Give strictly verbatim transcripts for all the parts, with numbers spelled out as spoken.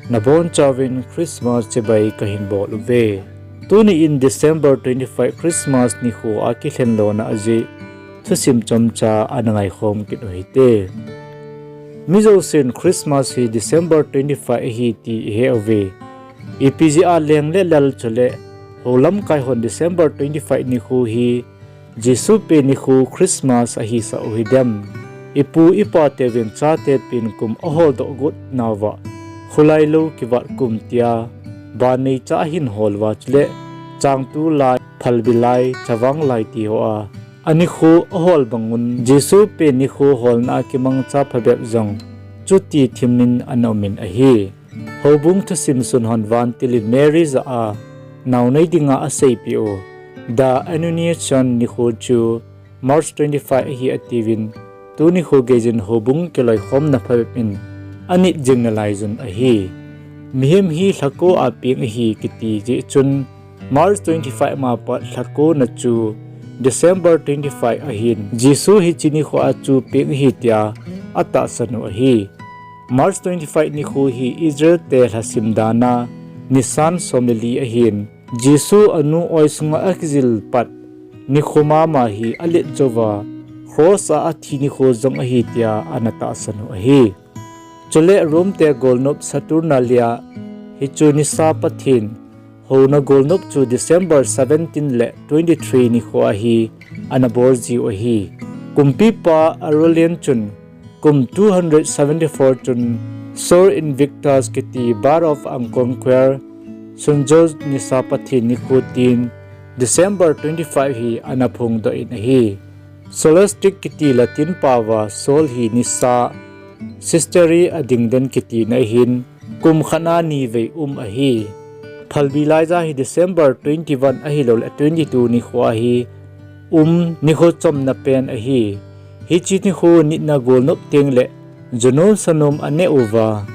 Nabonchauvin Christmas chibai kahin bol uve. Tuni in December twenty-five Christmas nikho a kilhen lona ajeh thusim chomcha ana ngaikhom kit uhite. Mi jousen Christmas hi December twenty-five ahi ti ihe uve. Ipi jeh a leng le lal chule hou lamkai hon December twenty-five nikho hi Jesu pen nikho Christmas ahisah u hidem? Ipu ipa teuvin chate pen kum ahol doh got nauva, khulai lou kivat kum tia, ban neicha ahin hol uva chule, changtu lai, phalbi lai, chavang lai ti hoa, anikho ahol bang un, Jesu pen nikho holna a kimangcha phabep jong, chuti thim in ana um in ahi. Houbung thusim sun hon vantil in Mary jah a, naonei dinga aseipeh u, The Annunciation nikho chu, March twenty-five ahi atiuvin, tuni kho geijin houbung kiloikhomna phabep in anit jing nalai jun ahi. Mihem hi lhako a peng ahi kiti jeh chun, March twenty-five ma pat lhakona chu December twenty-five ahin, Jesu hiche nikho a chu peng ahi tia atahsan u ahi. March twenty-five nikho hi Israel te lhasim dan a Nisan som le li ahin, Jesu anu oi sunga akijil pat nikho mama hi alet jouva, cross a athi nikho jong ahi tia ana tahsan u ahi. Chule Rome te golnop Saturnalia hichu nisa pathen houna golnop chu December seventeen le twenty-three nikho a hi ana bol jiu ahi. Kumpipa Aurelian chun kum two hundred seventy-four chun Sol Invictus kiti Battle of Agincourt, Sun Tzu nisa pathen nikho tin December twenty-five hi ana phongdoh in ahi. Solastic kiti Latin paova Sol hi nisa, Sisteria ading den kitina ahin, kum khat a ni vei um ahi. Phalbi laija hi December twenty-one ahilouleh twenty-two nikho a hi um nikho chomna pen ahi. Hiche nikho nitna golnop tengle junom sanom aneh uva,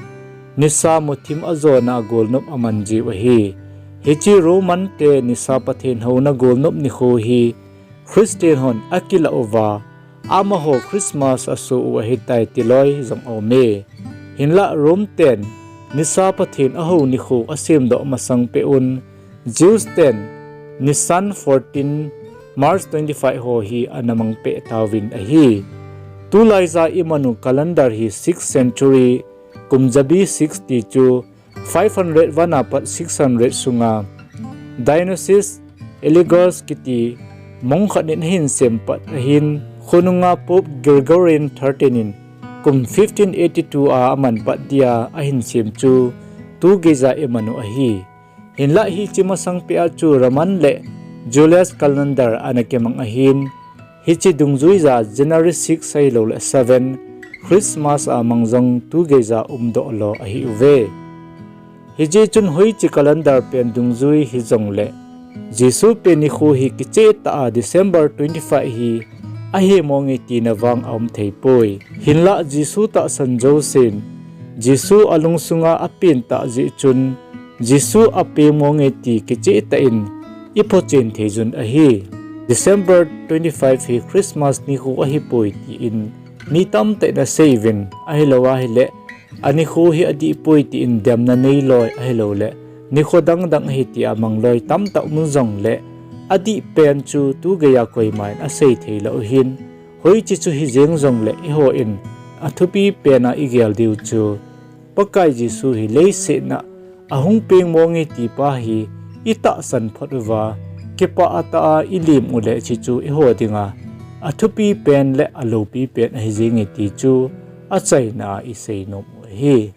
nisa muthim ajona golnop aman jiu ahi. Hiche Roman te nisa pathen houna golnop nikho hi Christian hon akilah uva, amaho Christmas aso u ahitai ti loi jong aume. Hinlah Rome ten nisa pathen ahou nikho asemdoh masang peh un, Jews ten Nisan fourteen, March twenty-five ho hi ana mangpeh tauvin ahi. Tulaija imanu calendar hi sixth century, kum jabi six ti chu five hundred one a pat six hundred sunga Dionysius Areopagus kiti monk khat in ahin sem pat ahin, khonunga Pope Gregorian thirteen in kum fifteen eighty-two a aman pat dia ahin sem chu tugeija imanu ahi. Hinlah hiche masang peh a chu Roman le Julian calendar ana kimang ahin, hiche dungjuija January six ahilouleh seven, Christmas a mang jong tugeija umdoh lou ahiuve. Hijeh chun hoiche calendar pen dungjui hijongleh, Jesu pen nikho hi kichehtah a December twenty-five hi ahe monge tina vang aum theipoi. Hinlah Jesu tahsan jousen, Jesu alungsunga apengtah jeh chun, Jesu apeng monge ti kichehtah in iphotchen theijun ahi. December twenty-five hi Christmas nikho ahipoi tin mi tamtah in aseiuvin, ahilou ahileh, anikho hi adihpoi tin demna neiloi ahilouleh, nikho dangdang ahi tia mangloi tamtah um jongleh, adihpen chu tugeiya koiman asei theilou hin, hoiche chu hijeng jongleh eihon athupi pena igel diu chu, Pakai Jesu hi leiset a ahung peng monge tipa hi itahsan phot uva, kipah tah a ilim uleh hiche chu eiho dinga athupi pen le aloupi pen ahijenge ti chu achaina a iseinom u ahi.